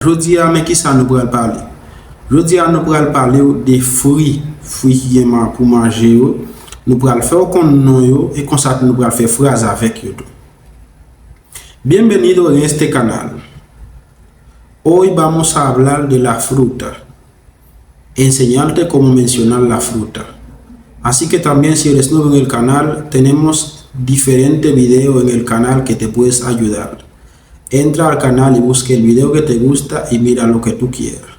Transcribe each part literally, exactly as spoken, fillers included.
Jodi a, men kisa nou pral pale? Jodi a, nou pral pale w de fwi, fwi ki gen man-, pou manje yo. Nou pral fè w konn non yo, e konsa tou nou pral fè fraz avèk yo tou. Bienvenido en este canal. Hoy vamos a hablar de la fruta. Enseñarte cómo mencionar la fruta. Así que también, si eres nuevo en el canal, tenemos diferente video en el canal que te puedes ayudar. Entra al canal y busca el video que te gusta y mira lo que tú quieras.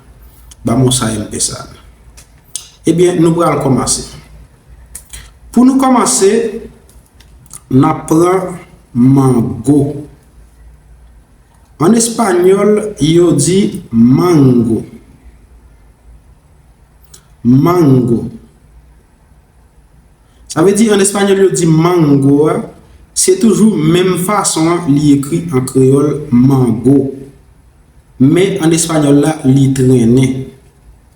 Vamos a empezar. Ebyen, nou pral kòmanse. Pou nou kòmanse, n ap pran mango. An espanyòl, yo di mango. Mango. Sa vle di, an espanyòl, yo di mango a, se toujou menm fason an li ekri an kreyòl, mango. Men an espanyòl la, li trennen.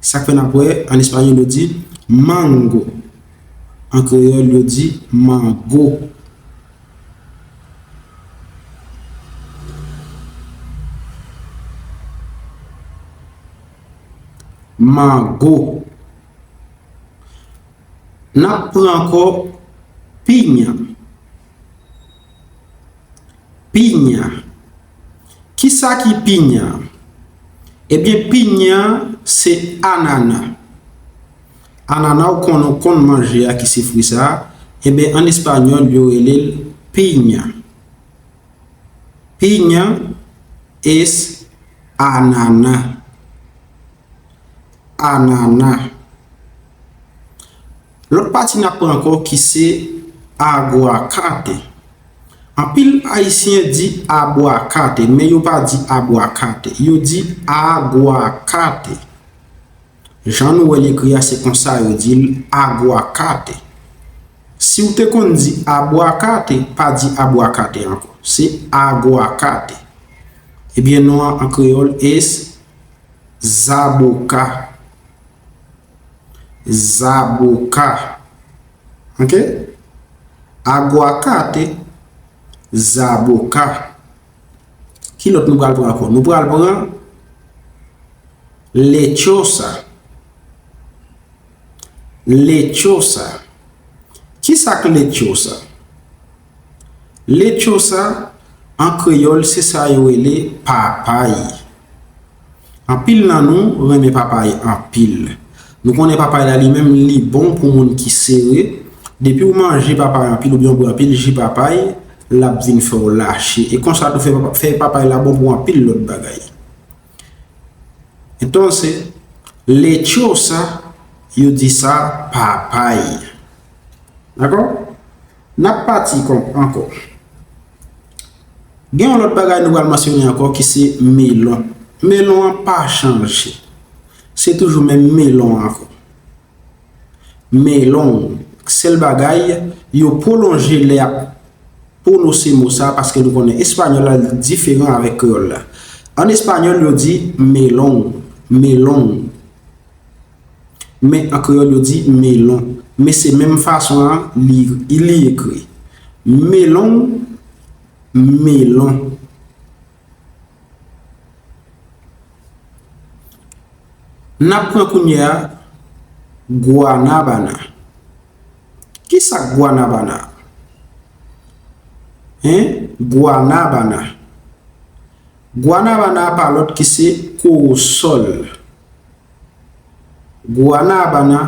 Sa k fè n ap wè, an espanyòl, yo di mango. An kreyòl, yo di mango. Mango. N ap pran ankò pinya. Pinya. Kisa ki pinya? Ebyen, pinya se anana. Anana ou konn, ou konn manje a ki se fwi sa a. Ebyen, an espanyòl, yo rele l piña. Piña es anana. Anana. Lòt pati n ap pran ankò ki se aguacate. Anpil Ayisyen di abwakate, men yo pa di abwakate. Yo di aguacate. Jan nou wè l ekri a, se konsa yo di l, aguacate. Si w te konn di abwakate, pa di abwakate ankò. Se aguacate. Ebyen, non an an kreyòl es zaboka. Zaboka. Ok? Aguacate, zaboka. Ki lòt nou pral pran ankò? Nou pral pran lechosa. Lechosa. Kisa k lechosa? Lechosa, an kreyòl, se sa yo rele papay. Anpil nan nou renmen papay anpil. Nou konnen papay la li menm li bon pou moun ki sere. Depi w manje papay anpil oubyen w bwè anpil ji papay, l ap vin fè w lache. E konsa tou fè, fè papay la bon pou anpil lòt bagay. Entonces, lechosa, yo di sa papay. Dakò? N ap pati kon-, ankò. Gen yon lòt bagay nou pral mansyone ankò ki se melon. Melon an pa chanje. Se toujou menm melon an ankò. Melon. Sèl bagay, yo pwolonje lè y ap pwononse mo sa a paske nou konnen espanyòl la diferan avèk kreyòl la. An espanyòl, yo di melon, melon. Men an kreyòl, yo di melon. Men se menm fason an li, li ekri. Melon, melon. N ap pran kounye a guanabana. Kisa k guanabana? Hein? Guanabana. Guanabana a pa lòt ki se kowosòl. Guanabana,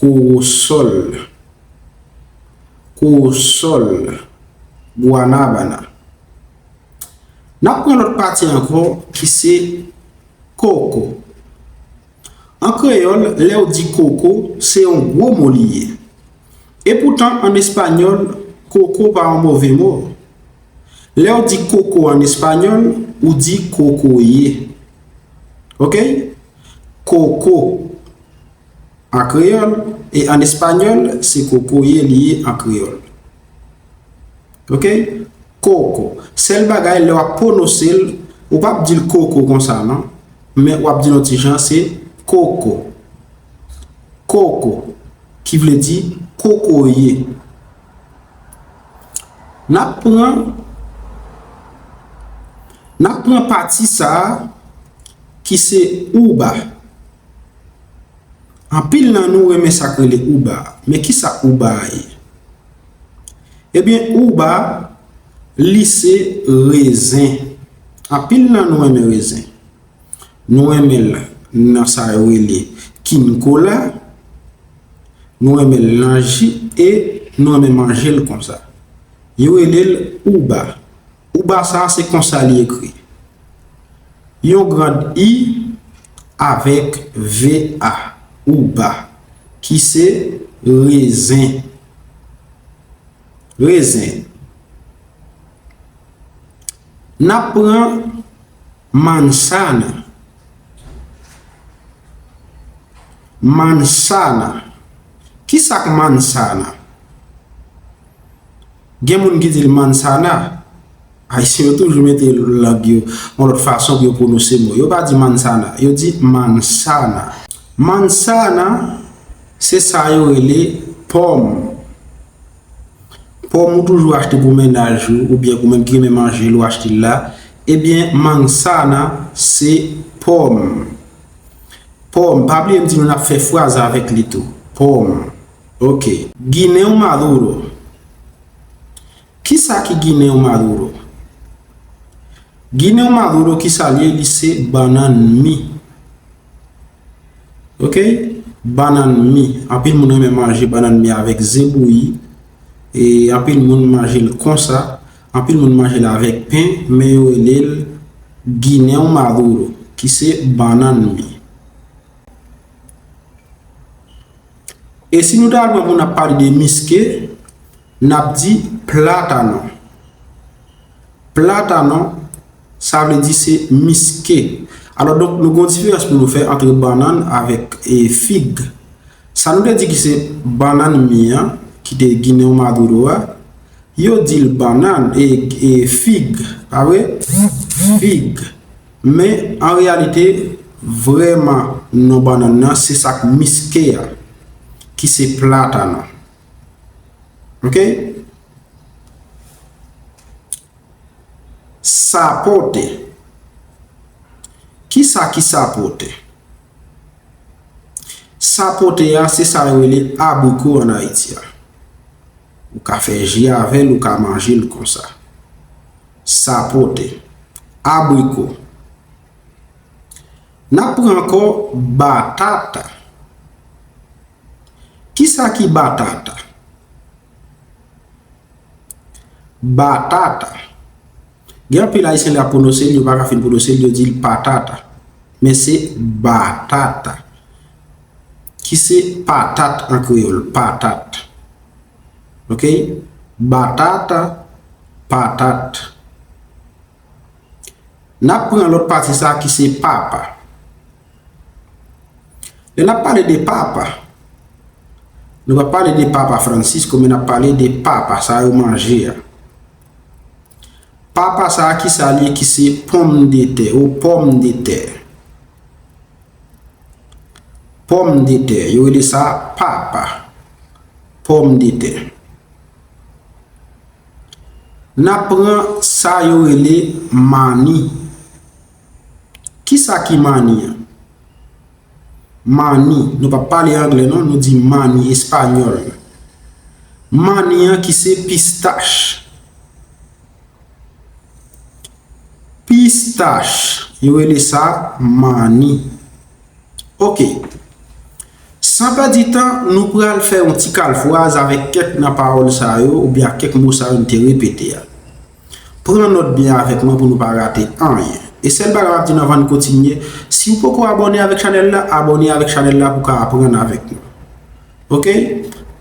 kowosòl. Kowosòl. Guanabana. N ap pran lòt pati ankò ki se koko. An kreyòl, lè w di koko, se yon gwo mo li ye. Epoutan, an espanyòl, koko pa yon move mo. Lè w di koko an espanyòl, ou di kokoye. Ok? Koko an kreyòl, e an espanyòl, se kokoye li ye an kreyòl. Ok? Koko. Sèl bagay, lè w ap pwononse l, ou p ap di l koko konsa, non. Men w ap di l yon ti jan, se koko. Koko, ki vle di kokoye. N ap pran, n ap pran pati sa a, ki se uva. Anpil nan nou renmen sa k rele uva. Men ki sa uva a ye? Ebyen, uva, li se rezen. Anpil nan nou renmen rezen. Nou renmen l nan sa yo rele kin kola, nou renmen l nan ji e nou renmen manje l konsa. Yo rele l uva. Uva sa a se konsa li ekri. Yon grand I avèk V A. Uva. Ki se rezen. Rezen. N ap pran manzana. Manzana. Ki sa k manzana? Gen moun ki di l manzana. Ayisyen yo toujou mete lang yo yon lòt fason pou yo pwononse mo. Yo pa di manzana, yo di manzana. Manzana, se sa yo rele pòm. Pòm ou toujou achte pou mennaj ou, oubyen pou menm ki renmen manje l, ou achte l la. Ebyen, manzana, se pòm. Pòm, pa bliye m di nou n ap fè fraz avèk li tou. Pòm. Ok. Guineo maduro. Ki sa ki guineo maduro? Guineo maduro ki sa l ye? Li se bannann mi. Ok? Bannann mi. Anpil moun renmen manje bannann mi avèk ze bouyi. E anpil moun manje l konsa. Anpil moun manje l avèk pen, men yo rele l guineo maduro, ki se bannann mi. E si nou ta al pran pou n ap pale de miske, n ap di plátano. Plátano, sa vle di se miske. Alò, donk, nou gen yon diferans pou nou fè ant bannann avèk, e, fig. Sa nou te di ki se bannann mi an, ki te guineo maduro a, yo di l bannann, e, e, fig, pa vre? Fig. Men, an reyalite, vrèman, non bannann nan, se sa k miske a, ki se plátano. Ok? Sapote. Ki sa ki sapote? Sapote a, se sa yo rele abriko ann Ayiti a. Ou ka fè ji avè l, ou ka manje l konsa. Sapote. Abriko. N ap pran ankò batata. Ki sa ki batata? Batata. Gen anpil Ayisyen lè y ap pwononse l, yo pa ka fin pwononse l, yo di l patata. Men se batata. Ki se patat an kreyòl, patat. Ok? Batata, patat. N ap pran lòt pati sa ki se papa. Lè n ap pale de papa, nou pa pale de papa Francisco, men n ap pale de papa, sa yo manje a. Papa sa a ki sa l ye ki se pòmdetè ou pòmdetè. Pòmdetè, yo rele sa papa. Pòmdetè. N ap pran sa yo rele mani. Ki sa ki mani an? Mani, nou pa pale anglè non, nou di mani espanyòl. Mani an ki se pistach. Pistach, yo rele sa mani. Ok. San pèdi tan, nou pral fè yon ti kalfraz avèk kèk nan pawòl sa yo, oubyen ak kèk mo sa yo m te repete a. Pran nòt byen avèk mwen pou nou pa rate anyen. E sèl bagay m ap di nou anvan n kontinye, si w poko abòne avèk chanèl la, abòne avèk chanèl la pou w ka aprann avèk nou. Ok?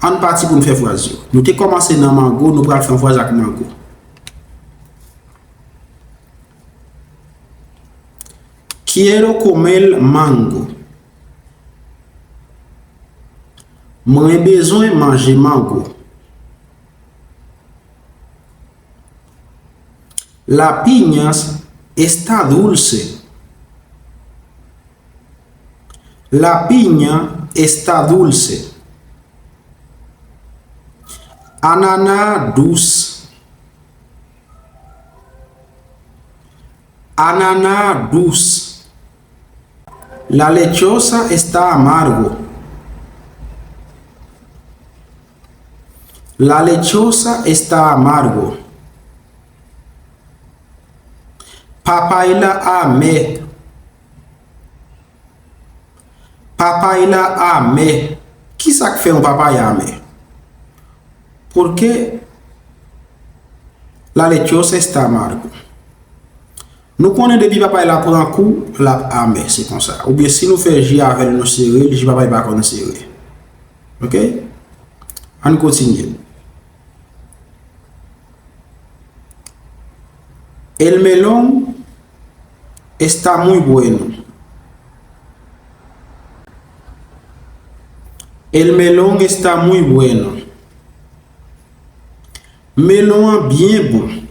Ann pati pou n fè fraz yo. Nou te kòmanse nan mango, nou pral fè yon fraz ak mango. Quiero comer mango. Mwen bezwen manje mango. La piña está dulce. La piña está dulce. Anana dous. Anana dous. La lechosa está amargo. La lechosa está amargo. Papay la amè. Papay la amè. Kisa k fè yon papay amè? Porque la lechosa está amargo. Nou konnen depi papay la pran kou, l ap amè, se konsa. Oubyen si nou fè ji avè l, nou sere l, ji papay pa konn sere. Oke? Ann kontinye. El melón está muy bueno. El melón está muy bueno. Melon an byen bon.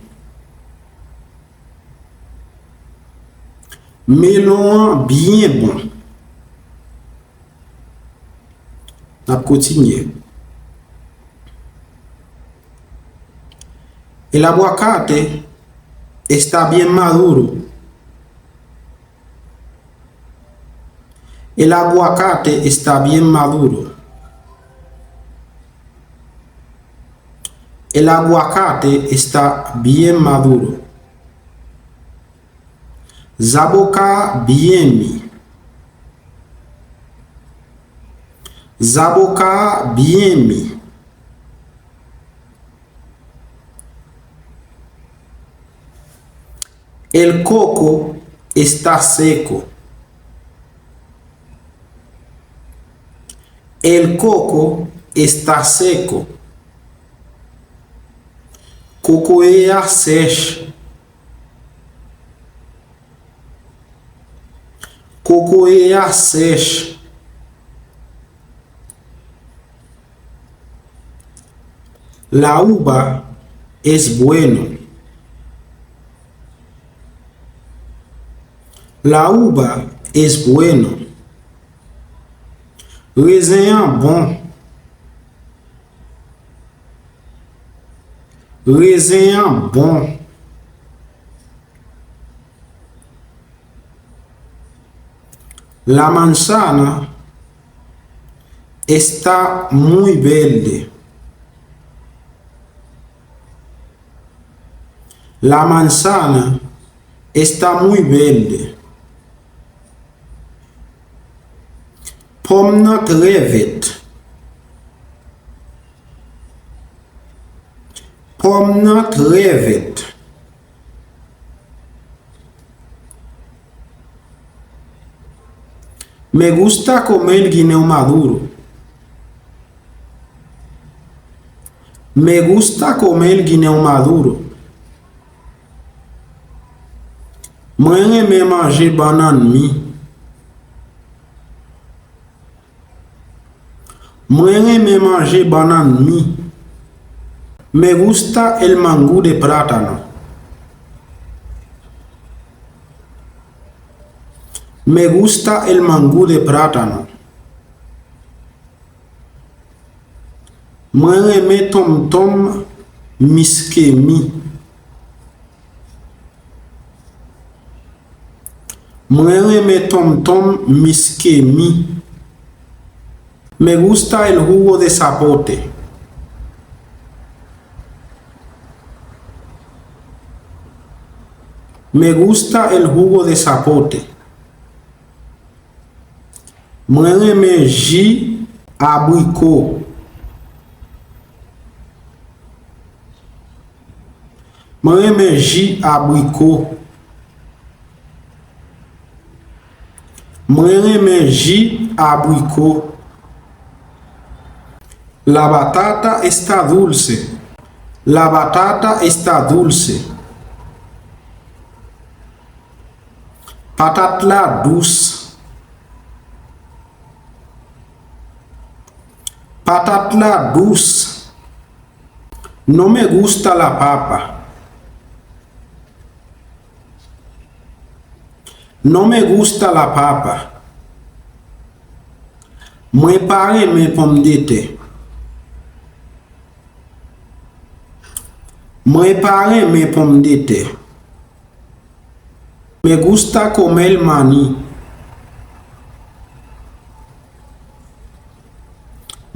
Melon an byen bon. N ap kontinye. El aguacate está bien maduro. El aguacate está bien maduro. El aguacate está bien maduro. Zaboka byen mi. Zaboka byen mi. El coco está seco. El coco está seco. Kokoye a sèch. Kokoye a sèch. La uva es bueno. La uva es bueno. Rezen an bon. Rezen an bon. La manzana está muy verde. La manzana está muy verde. Pòm nan trè vèt. Pòm nan trè vèt. Me gusta comer guineo maduro. Me gusta comer guineo maduro. Mwen renmen manje bannann mi. Mwen renmen manje bannann mi. Me gusta el mangú de plátano. Me gusta el mangú de plátano. Mwen renmen tonmtonm miske mi. Mwen renmen tonmtonm miske mi. Me gusta el jugo de zapote. Me gusta el jugo de zapote. Mwen renmen ji abriko. Mwen renmen ji abriko. Mwen renmen ji abriko. La batata está dulce. La batata está dulce. Patat la dous. Patat la dous. No me gusta la papa. No me gusta la papa. Mwen pa renmen ponmdetè. Mwen pa renmen ponmdetè. Me gusta comer maní.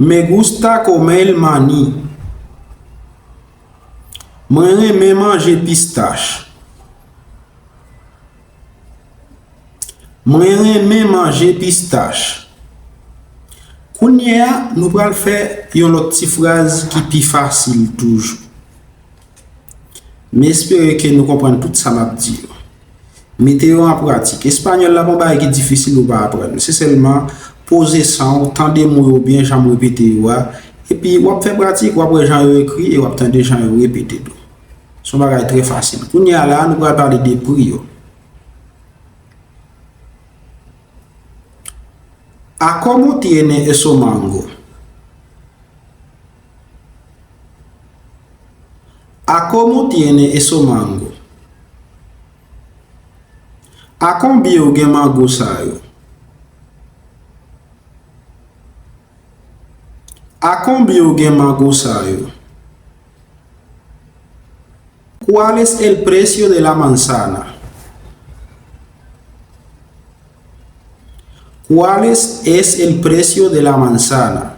Me gusta comer maní. Mwen renmen manje pistach. Mwen renmen manje pistach. Kounye a, nou pral fè yon lòt ti fraz ki pi fasil toujou. M espere ke nou konprann tout sa m ap di yo. Mete yo an pratik. Espanyòl la pa yon bagay ki difisil ou pa aprann. Se sèlman poze san w, tande mo yo byen, jan m repete yo a, epi w ap fè pratik, w ap wè jan yo ekri e w ap tande jan yo repete tou. Se yon bagay trè fasil. Kounye a la, nou pral pale de pri yo. ¿A cómo tiene eso mango? ¿A cómo tiene eso mango? A konbyen ou gen mango sa yo? A konbyen ou gen mango sa yo? ¿Cuál es el precio de la manzana? ¿Cuál es, es el precio de la manzana?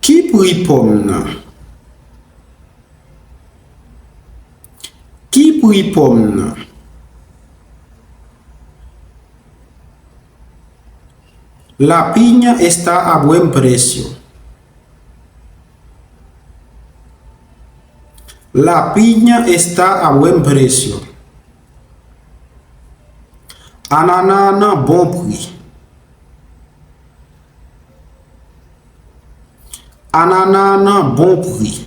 Ki pri pòm nan? Ki pri pòm nan? La piña está a buen precio. La piña está a buen precio. Anana an nan bon pri. Anana an nan bon pri.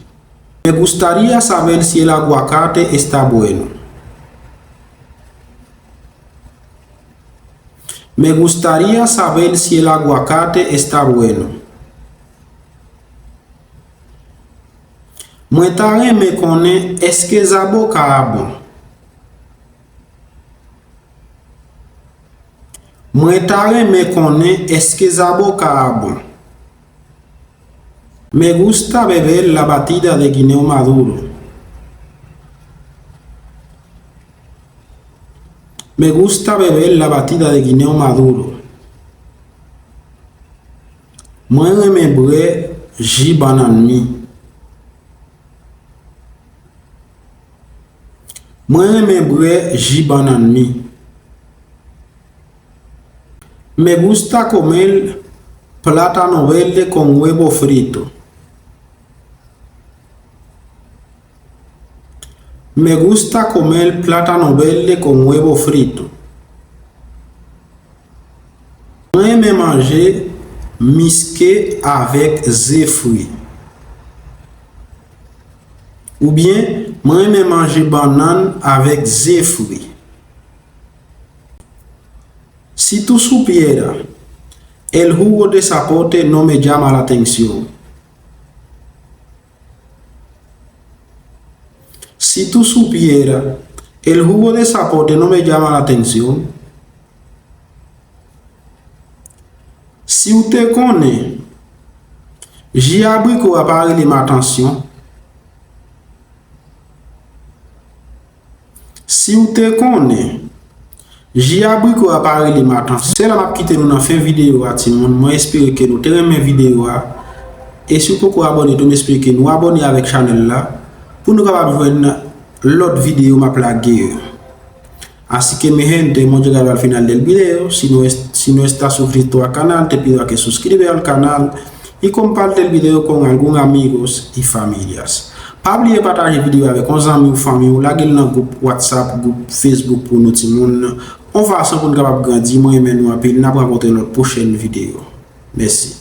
Me gustaría saber si el aguacate está bueno. Me gustaría saber si el aguacate está bueno. Mwen ta renmen konnen èske zaboka a bon. Mwen ta renmen konnen èske zaboka a bon. Me gusta beber la batida de guineo maduro. Me gusta beber la batida de guineo maduro. Mwen renmen bwè ji bannann mi. Mwen renmen bwè ji bannann mi. Me gusta comer plátano verde con huevo frito. Me gusta comer plátano verde con huevo frito. Mwen renmen manje miske avèk ze fri. Oubyen, mwen renmen manje bannann avèk ze fri. Si tú supiera, el jugo de zapote no me llama la atención. Si tú supiera, el jugo de zapote no me llama la atención. Si w te konnen, ji abriko a pa rele m atansyon. Si w te konnen, ji abriko a pa rele m atansyon. Se la m ap kite nou nan fen videyo a, timoun. Mwen espere ke nou te renmen videyo a. E si w poko abòne tou, m espere ke nou abòne avèk chanèl la pou nou kapab jwenn lòt videyo m ap lage yo. Así que, mi gente, hemos llegado al final del video. Si no es, si no estás suscrito al canal, te pido a que suscribe al canal y comparte el video con algún amigos y familias. Pa bliye pataje videyo avèk yon zanmi ou fanmi ou, lage l nan gwoup WhatsApp, gwoup Facebook pou nou timoun. Yon fason pou n kapab grandi, mwen renmen nou anpil, n ap rankontre lòt pwochèn videyo. Mèsi.